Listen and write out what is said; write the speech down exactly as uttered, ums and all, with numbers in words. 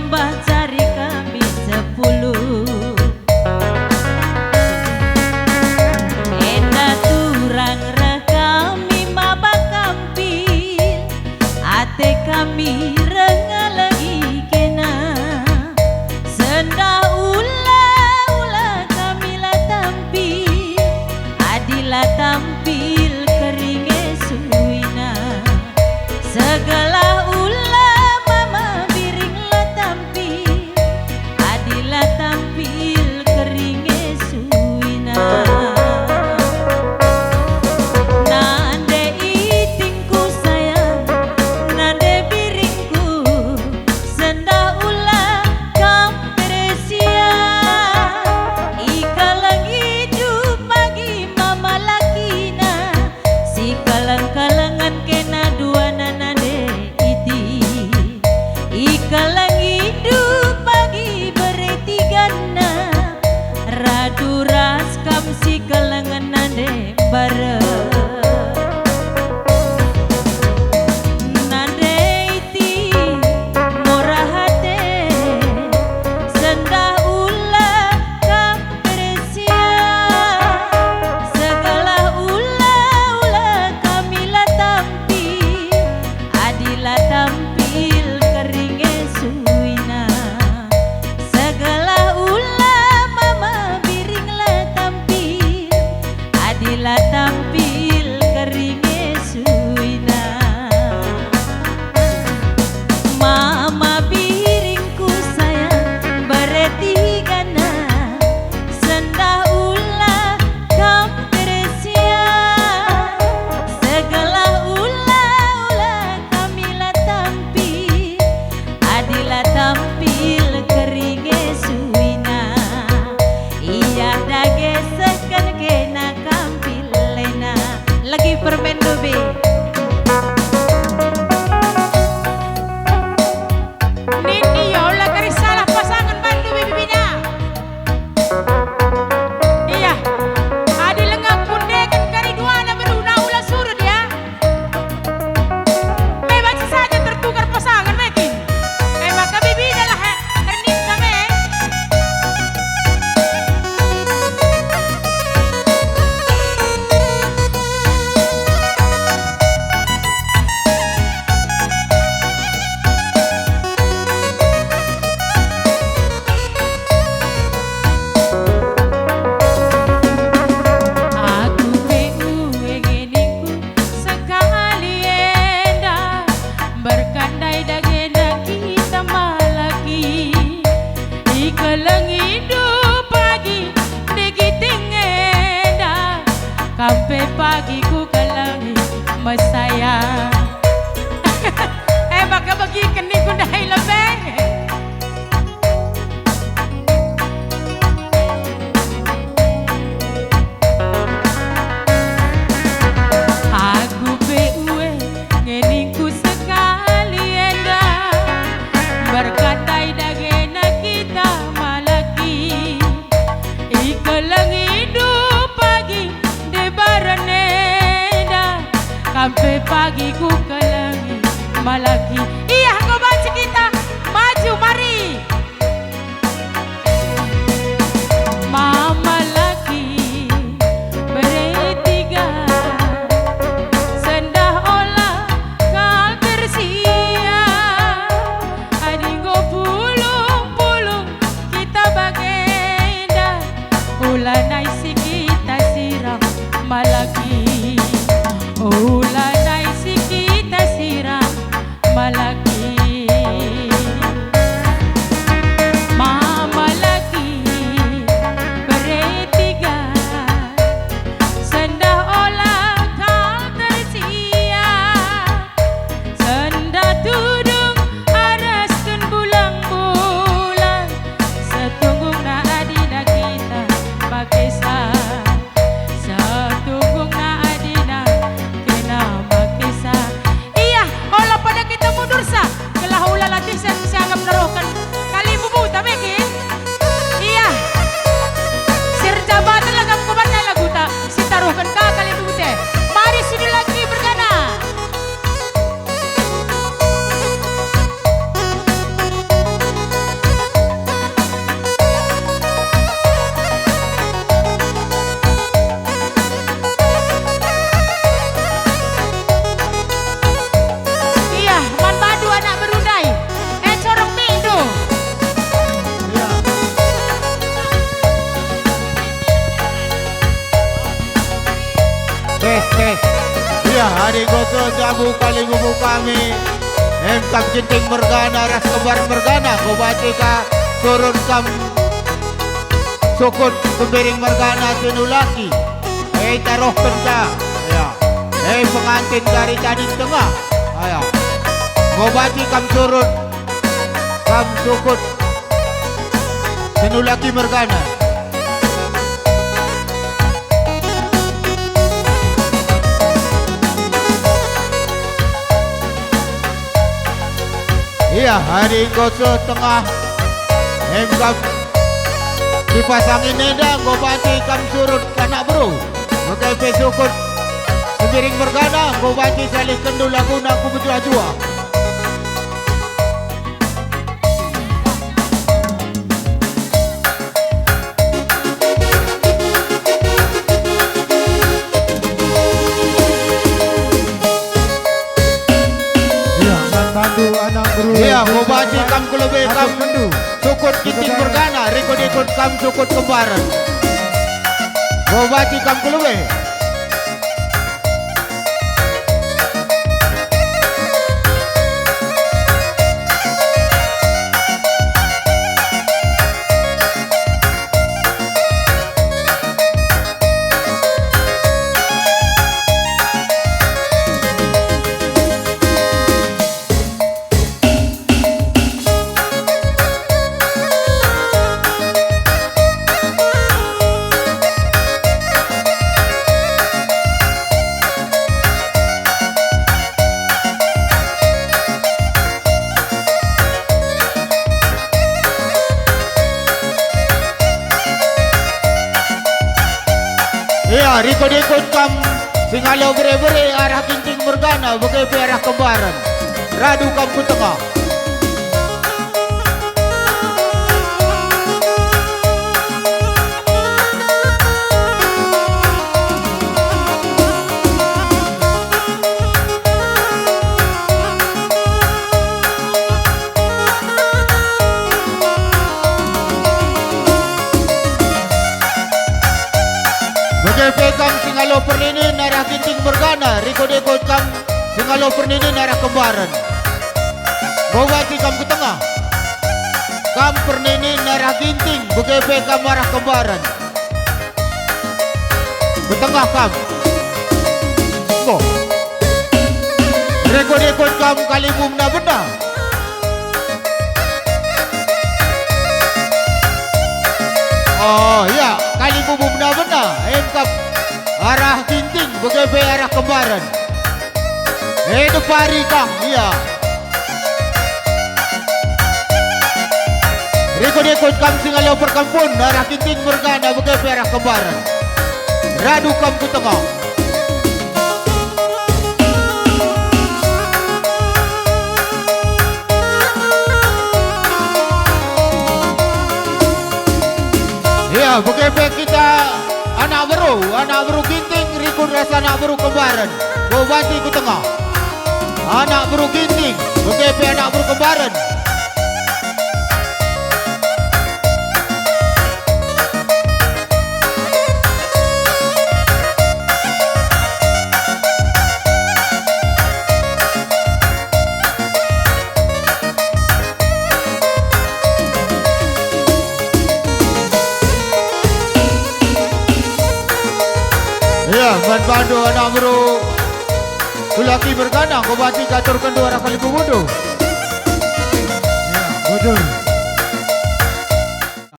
Mbah cari kami sepuluh. Enda turang reh kami maba kampil, ate kami reh ngelegi kena. Sendah ula-ula kami la tampil, adi la tampil keringe suina. Segelah ula mama biring la tampil, Jabu kalimbubu kami, em kam Ginting mergana ras Kembar mergana, enggo banci ka surut kam sukut Sembiring mergana Sinulaki. E, tarohken ka, ya. E, pengantin dari Tading Tengah, ya. Enggo banci kam surut kam sukut Sinulaki mergana. Ia, adi enggo seh tengah, em kam dipasangi nenda, enggo banci kam surut anak beru. Bage pe sukut Sembiring mergana, enggo banci salihkenndu laguna ku mejuah-juah. Ia, man bandu anak beru. Ia, enggo banci kam ku lebe kam sukut Ginting mergana, rikut-ikut kam sukut Kembaren. Enggo banci kam ku lebe. Ia, rikut-ikut kam singalo bere-bere arah Ginting mergana, bage pe arah Kembaren. Radu kam ku tengah. Bage pe kam singalo perninin arah Ginting mergana, rikut-ikut kam singalo perninin arah Kembaren. Enggo banci kam ku tengah. Kam perninin arah Ginting, bage pe kam arah Kembaren. Ku tengah kam. Enggo. Rikut-ikut kam kalimbubu bena-bena. Oh, ia, kalimbubu bena-bena, em kam arah Ginting, bage pe arah Kembaren. E, depari kam, ia. Rikut-ikut kam singalo perkampun, arah Ginting mergana, bage pe arah Kembaren. Radu kam ku tengah. Ia, bage pe kita anak beru, anak beru Ginting rikut ras anak beru Kembaren. Enggo banci ku tengah. Anak beru Ginting, bage pe anak beru Kembaren. Ia, man bandu anak beru Sulaki mergana, enggo banci katurkenndu arah kalimbubundu. Ia, bujur.